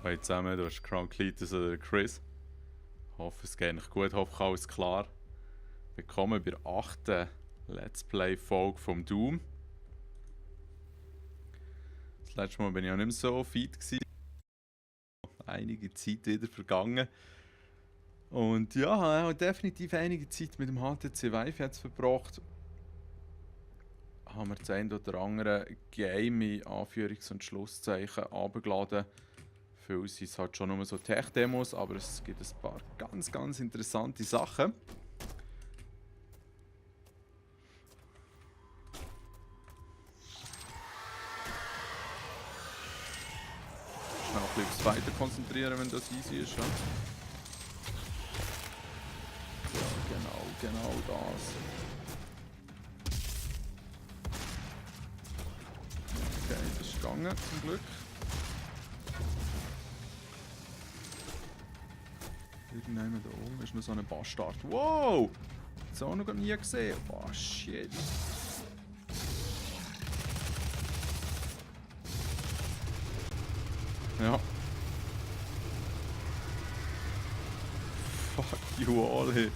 Hallo zusammen, du hast Cronklitus oder Chris. Ich hoffe, es geht euch gut, ich hoffe, alles klar. Willkommen bei der 8. Let's Play-Folge vom Doom. Das letzte Mal bin ich auch nicht mehr so fit gewesen. Einige Zeit wieder vergangen. Und ja, ich habe definitiv einige Zeit mit dem HTC Vive jetzt verbracht. Haben wir das eine oder andere Game in Anführungs- und Schlusszeichen runtergeladen. Für uns sind es halt schon nur so Tech-Demos, aber es gibt ein paar ganz interessante Sachen. Schnell ein bisschen aufs Weiter konzentrieren, wenn das easy ist. Ja, genau das. Okay, das ist gegangen, zum Glück. Irgendjemand da oben ist noch so ein Bastard. Wow! Das habe ich noch nie gesehen. Oh shit. Ja. Fuck you all, hey.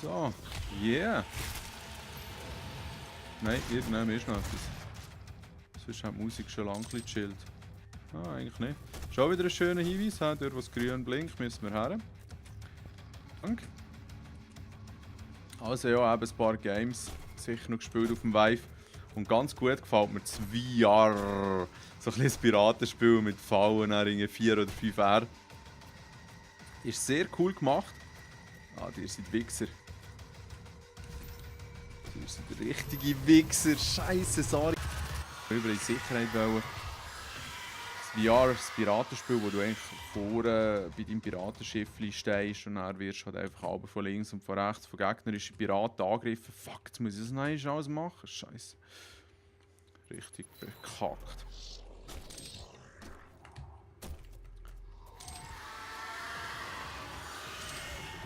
So, yeah. Nein, irgendwann ist noch etwas. Sonst hat die Musik schon lange gechillt. Ah, eigentlich nicht. Schon wieder ein schöner Hinweis, dort wo es grün blinkt, müssen wir her. Danke. Also ja, eben ein paar Games sicher noch gespielt auf dem Vive. Und ganz gut gefällt mir das VR. So ein bisschen Piratenspiel mit Fallen, irgendwie 4 oder 5 R. Ist sehr cool gemacht. Ah, ihr seid Wichser. Ihr seid richtige Wichser. Scheiße, sorry. Ich wollte in Sicherheit wollen. Das VR ist ein Piratenspiel, wo du eigentlich vorne bei deinem Piratenschiff stehst und dann wirst du halt einfach aber von links und von rechts von gegnerischen Piraten angegriffen. Fuck, jetzt muss ich das noch alles machen. Scheiße. Richtig bekackt.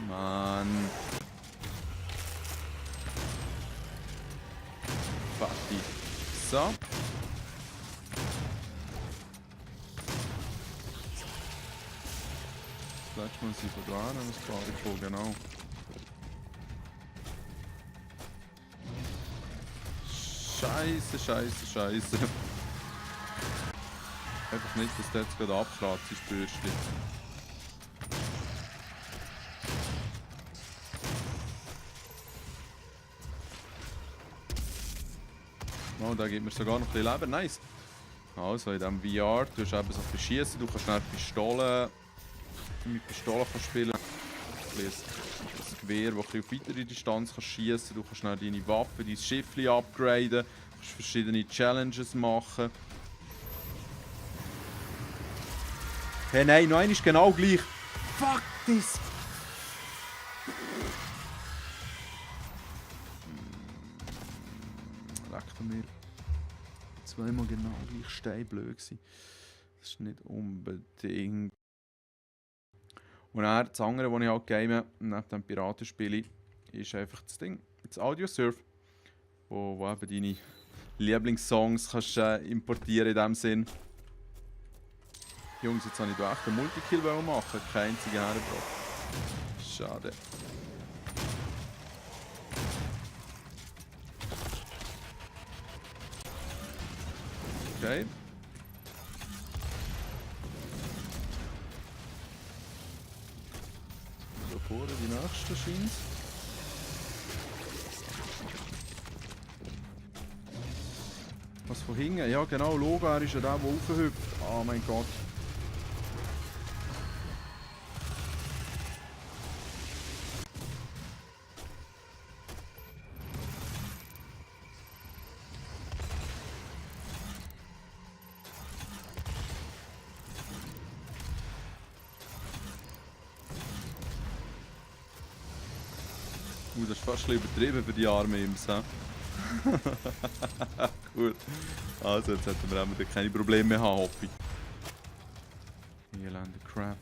Mann. Fertig. So. Das letzte Mal sind wir da, dann ist es voll, genau. Scheiße. Einfach nicht, dass der jetzt gerade abkratzt, ist Bürstchen. Oh, da gibt mir sogar noch ein bisschen Leben, nice. Also in diesem VR, du hast eben so viel Schiessen, du kannst schnell mit Pistolen spielen. Das Gewehr, das auf weitere Distanz schiessen kann. Du kannst schnell deine Waffe, dein Schiff upgraden, du kannst verschiedene Challenges machen. Hey, nein, noch ist genau gleich. Fuck this! Leckt mir. Zweimal genau gleich steinblöd gewesen. Das ist nicht unbedingt. Und dann das andere, was ich halt game, neben dem Piratenspiel, ist einfach das Ding, das Audiosurf, wo eben deine Lieblingssongs kannst, importieren in dem Sinn. Jungs, jetzt habe ich da echt einen Multikill machen, kein einziger hergebracht. Schade. Okay. So vorne die nächste scheint. Was von hinten? Ja genau, Logo, er ist ja der raufhüpft. Oh mein Gott. Das ist fast ein bisschen übertrieben für die armen Imps. Gut. Also, jetzt hätten wir keine Probleme mehr haben, hoffe ich. Elende Crap.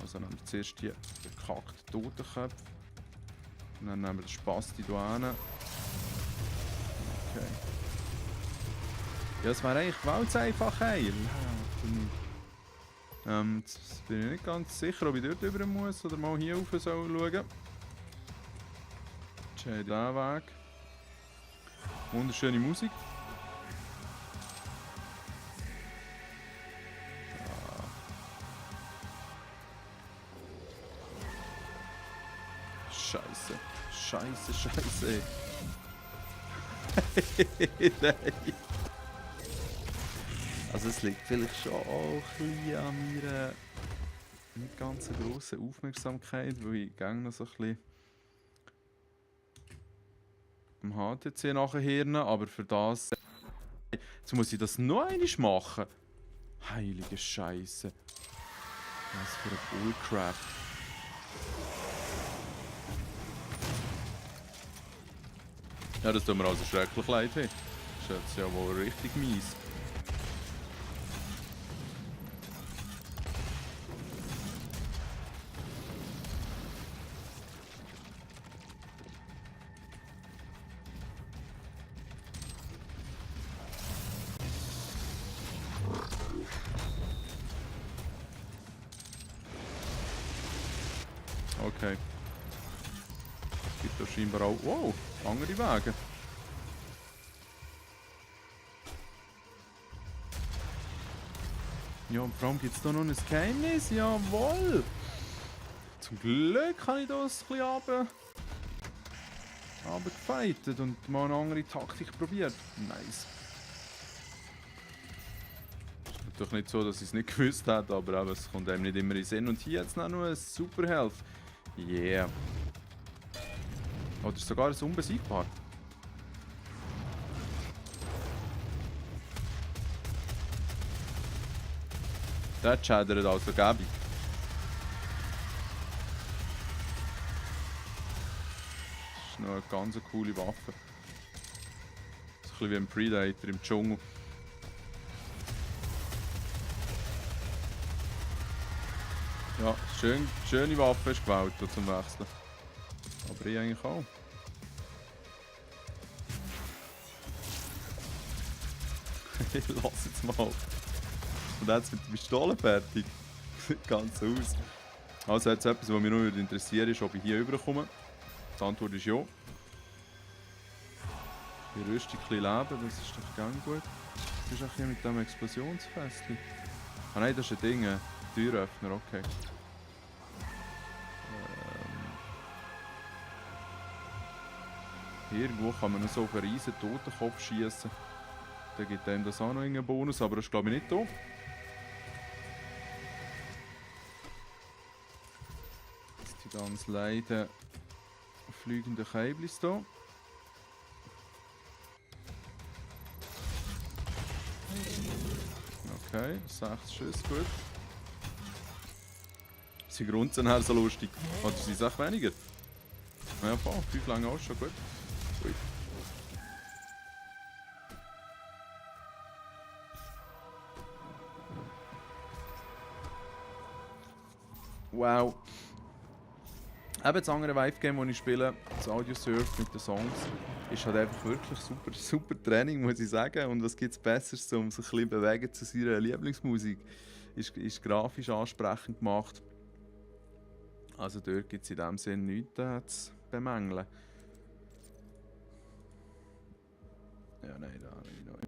Also nehmen wir zuerst die gekackten Totenköpfe. Und dann nehmen wir den Spasti hier hin. Okay. Ja, es wäre eigentlich gewollt einfach heil. Jetzt bin ich nicht ganz sicher, ob ich dort rüber muss oder mal hier rauf soll schauen. Schön diesen Weg. Wunderschöne Musik. Scheiße. Scheiße, scheiße. Nein. Also es liegt vielleicht schon auch ein bisschen an meiner nicht ganz so grossen Aufmerksamkeit, weil ich gerne noch so ein bisschen am HTC nachher, aber für das... Jetzt muss ich das noch einmal machen. Heilige Scheiße. Was für ein Bullcrap. Ja, das tut mir also schrecklich leid. Hey. Das ist jetzt ja wohl richtig mies. Okay. Es gibt da scheinbar auch... Wow, andere Wege. Ja, und vor allem gibt es da noch ein Geheimnis. Jawohl! Zum Glück habe ich das ein bisschen runtergefightet und mal eine andere Taktik probiert. Nice. Ist natürlich nicht so, dass ich es nicht gewusst hätte, aber es kommt einem nicht immer in den Sinn. Und hier jetzt noch eine Super Health. Yeah. Oder sogar ein unbesiegbar. Der schädert also gäbig. Das ist noch eine ganz coole Waffe. Das ist ein bisschen wie ein Predator im Dschungel. Ja, schöne Waffe ist gewählt zum Wechseln. Aber ich eigentlich auch. Ich lass jetzt mal. Und jetzt mit der Pistole fertig. Sieht ganz aus. Also jetzt etwas, was mich noch interessiert, ist, ob ich hier rüberkomme. Die Antwort ist ja. Die Rüstung ein bisschen leben, das ist doch ganz gut. Was ist auch hier mit diesem Explosionsfässchen? Ah nein, das ist ein Ding, ein Türöffner, okay. Irgendwo kann man noch so auf einen riesen Totenkopf schießen. Dann gibt einem das auch noch einen Bonus, aber das ist glaube ich nicht da. Jetzt die ganz leiden fliegenden Käblis hier. Okay, 6 Schüsse, gut. Sie grunzen her so lustig. Oder sie sind auch weniger. Ja, voll, 5 lange auch schon gut. Ui. Wow. Eben das andere Vive-Game, das ich spiele, das Audio-Surf mit den Songs, ist halt einfach wirklich super Training, muss ich sagen. Und was gibt es Besseres, um sich ein bisschen bewegen zu seiner Lieblingsmusik? Ist grafisch ansprechend gemacht. Also dort gibt es in dem Sinne nichts zu bemängeln. Ja, nein, da nicht noch.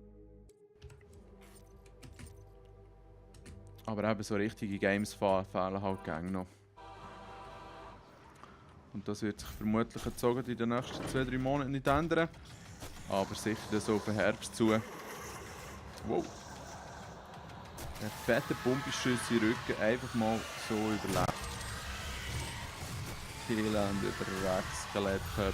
Aber eben so richtige Games fehlen halt gerne noch. Und das wird sich vermutlich jetzt in den nächsten 2-3 Monaten nicht ändern. Aber sicher dann so auf den Herbst zu. Wow. Ein fetter Pumpenschuss in den Rücken einfach mal so überlebt. Elend über Rex-Skelettköpfe.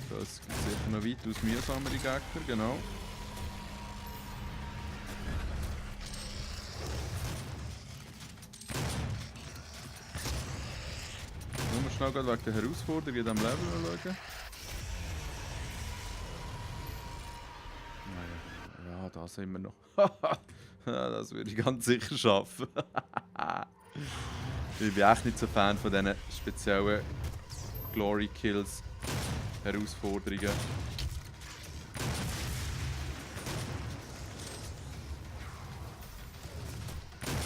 Das gibt sicher noch weitaus mühsamere Gegner, genau. Nur schnell wegen der Herausforderung in diesem Level schauen. das immer noch. Das würde ich ganz sicher schaffen. Ich bin echt nicht so Fan von diesen speziellen Glory Kills, Herausforderungen.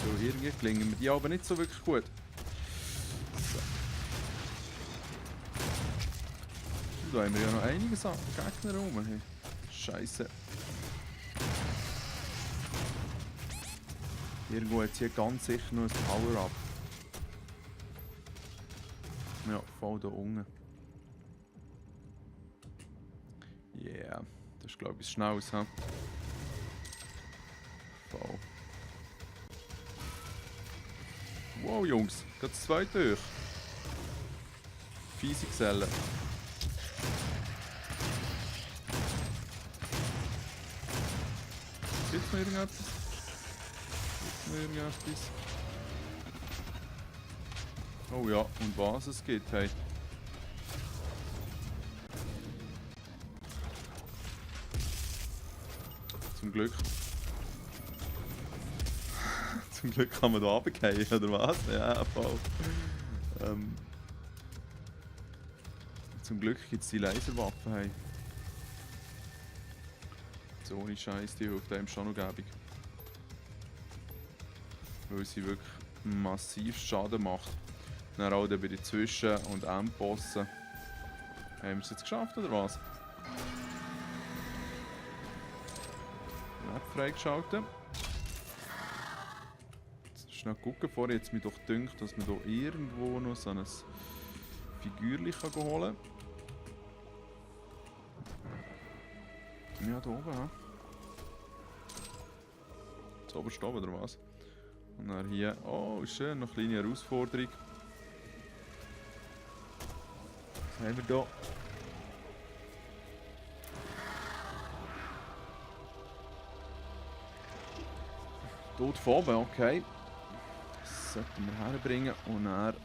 So, irgendwie gelingen mir die aber nicht so wirklich gut. So. Da haben wir ja noch einiges an Gegner rum. Hey. Scheiße. Irgendwo hat hier ganz sicher noch ein Power-Up. Ja, voll da unten. Yeah, das ist glaube ich Schnauze. He? Voll. Wow, Jungs, geht das zweite durch. Fiese Gesellen. Gibt's noch irgendetwas? Oh ja, und was es gibt, hey. Zum Glück. Zum Glück kann man da runterfallen, oder was? Ja, voll. Zum Glück gibt es die Laserwaffen, hey. So ohne Scheiß, die hilft einem schon noch gäbig. Weil sie wirklich massiv Schaden macht. Dann auch bei den Zwischen- und Endbossen. Haben wir es jetzt geschafft, oder was? Map freigeschaltet. Jetzt schnell gucken, vorher jetzt mir doch gedacht, dass man hier irgendwo noch so ein Figürchen holen kann. Ja, da oben, ja. Jetzt oberst oben, oder was? Und dann hier, oh schön, noch eine kleine Herausforderung. Was haben wir da? Dort von oben, okay. Das sollten wir herbringen und dann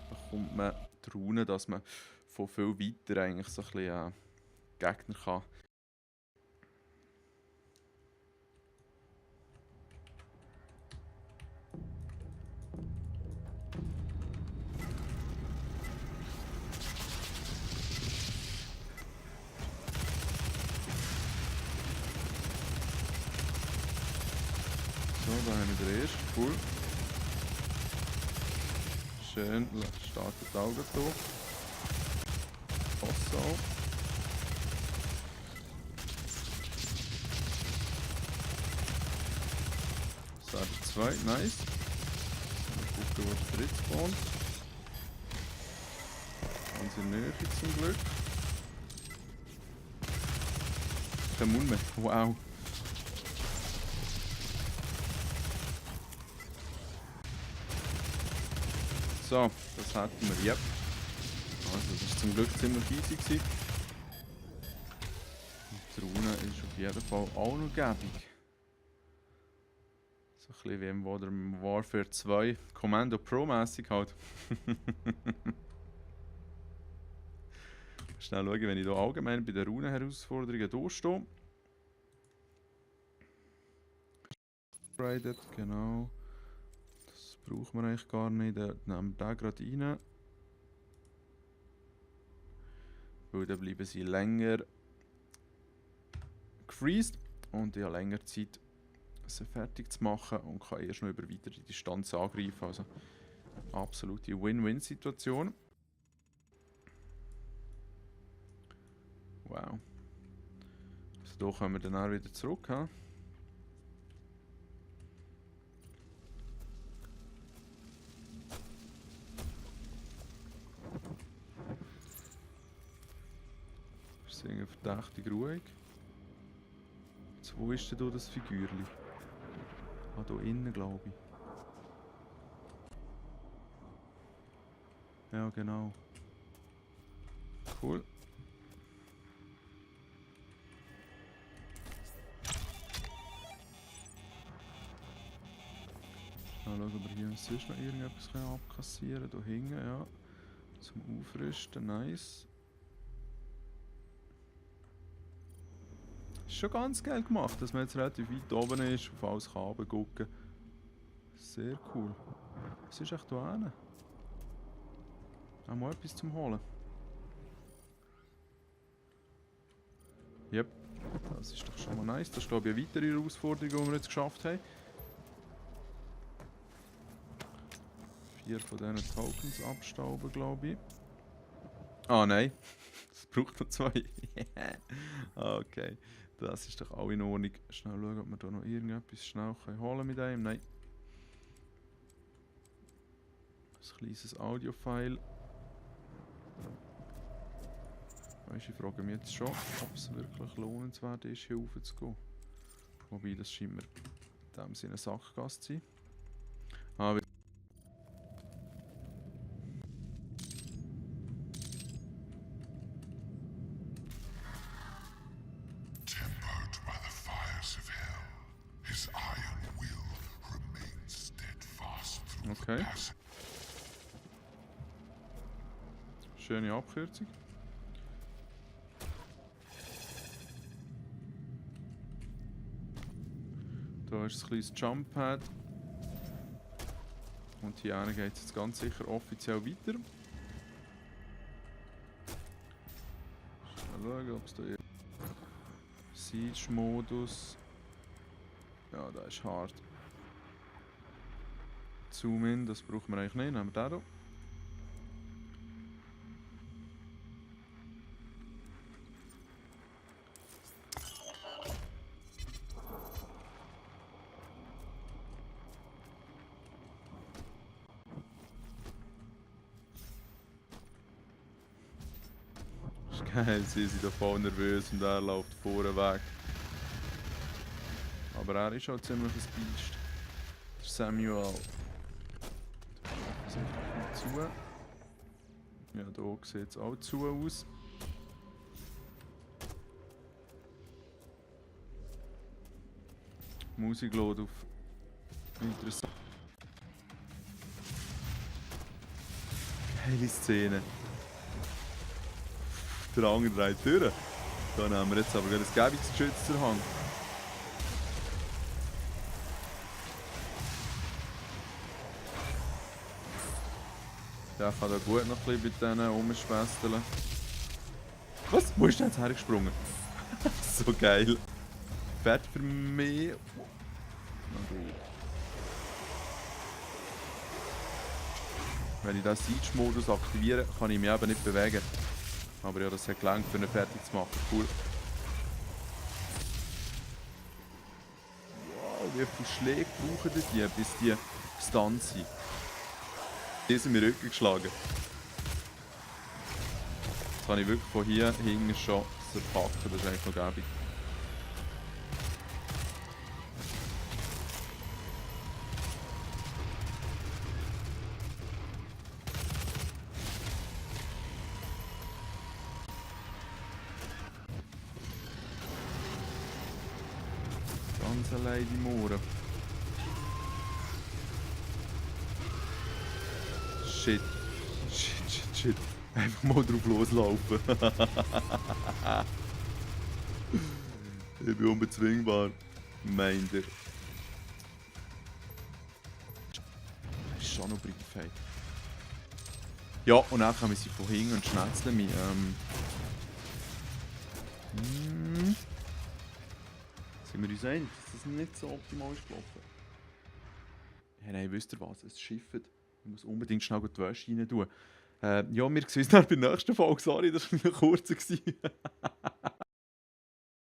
bekommt man die Rune, dass man von viel weiter eigentlich so ein bisschen Gegner kann. So, da haben wir den ersten. Cool. Schön, startet die Augen hier. Passt so. Das sind zwei, nice. Mal gucken, wo der dritte spawnt. Ganz in der Nähe zum Glück. Kein Mund mehr, wow. So, das hatten wir, yep. Also das war zum Glück ziemlich easy gewesen. Und die Rune ist auf jeden Fall auch noch gäbig. So ein bisschen wie im Modern Warfare 2, Commando Pro-mässig halt. Schnell schauen, wenn ich hier allgemein bei den Runen-Herausforderungen durchstehe. Upgraded, genau. Das brauchen wir eigentlich gar nicht. Dann nehmen wir den gerade rein. Weil dann bleiben sie länger gefreezed und ich habe länger Zeit, sie fertig zu machen und kann erst noch über weitere Distanz angreifen. Also absolute Win-Win-Situation. Wow. Also hier kommen wir dann auch wieder zurück. He? Wir sind verdächtig ruhig. Jetzt, wo ist denn hier das Figürchen? Ah, hier innen, glaube ich. Ja, genau. Cool. Mal schauen, ob wir hier sonst noch irgendetwas abkassieren können. Hier hinten, ja. Zum Aufrüsten, nice. Ist schon ganz geil gemacht, dass man jetzt relativ weit oben ist, auf alles kann runtergucken. Sehr cool. Was ist echt da hinten? Auch mal etwas zum Holen. Yep, das ist doch schon mal nice. Das ist, glaube ich, eine weitere Herausforderung, die wir jetzt geschafft haben. 4 von diesen Tokens abstauben, glaube ich. Ah, nein. Es braucht noch 2. Okay, das ist doch auch in Ordnung. Schnell schauen, ob wir da noch irgendetwas schnell holen können mit einem. Nein. Ein kleines Audio-File. Weißt du, ich frage mich jetzt schon, ob es wirklich lohnenswert ist, hier rauf zu gehen. Wobei, das scheint mir in dem Sinne eine Sackgasse zu sein. Ah, Tempered by the fires of hell, his iron will remains steadfast through okay. the passage. Schöne Abkürzung. Da ist ein kleines Jump-Pad. Und hier geht es jetzt ganz sicher offiziell weiter. Schnell schauen, ob es da Siege-Modus. Ja, da ist hart. Zoom-In, das brauchen wir eigentlich nicht. Nehmen wir den hier. Geil, sie sind da voll nervös und er läuft vorne weg. Aber er ist auch ziemlich ein Biest. Der Samuel. Das einfach zu. Ja, da sieht es auch zu aus. Musik lädt auf interessant. Geile Szene. Der andere dreht durch. Da nehmen wir jetzt aber gerade ein Gebungsgeschütz zur Hand. Der kann da gut noch ein bisschen mit denen rumspästeln. Was? Wo ist der jetzt hergesprungen? So geil. Fährt für mich. Na gut. Wenn ich den Siege-Modus aktiviere, kann ich mich eben nicht bewegen. Aber ja, das hat gelangt, für ihn fertig zu machen. Cool. Wow, wie viele Schläge brauchen die, bis die stunned sind? Die sind mir Rücken geschlagen. Jetzt kann ich wirklich von hier hinten schon zerpacken, das ist eigentlich noch gäbig. Ganz allein die Moore. Shit. Shit. Einfach mal drauf loslaufen. Ich bin unbezwingbar. Meint er. Das ist schon noch Briefheit. Ja, und dann kommen sie von hinten und schnetzeln mich. Sind wir uns einig, dass das nicht so optimal ist gelaufen? Ja, nein, wisst ihr was? Es schifft. Ich muss unbedingt schnell die Wäsche rein tun. Ja, wir sehen uns dann bei der nächsten Folge. Sorry, das war ein kurzer.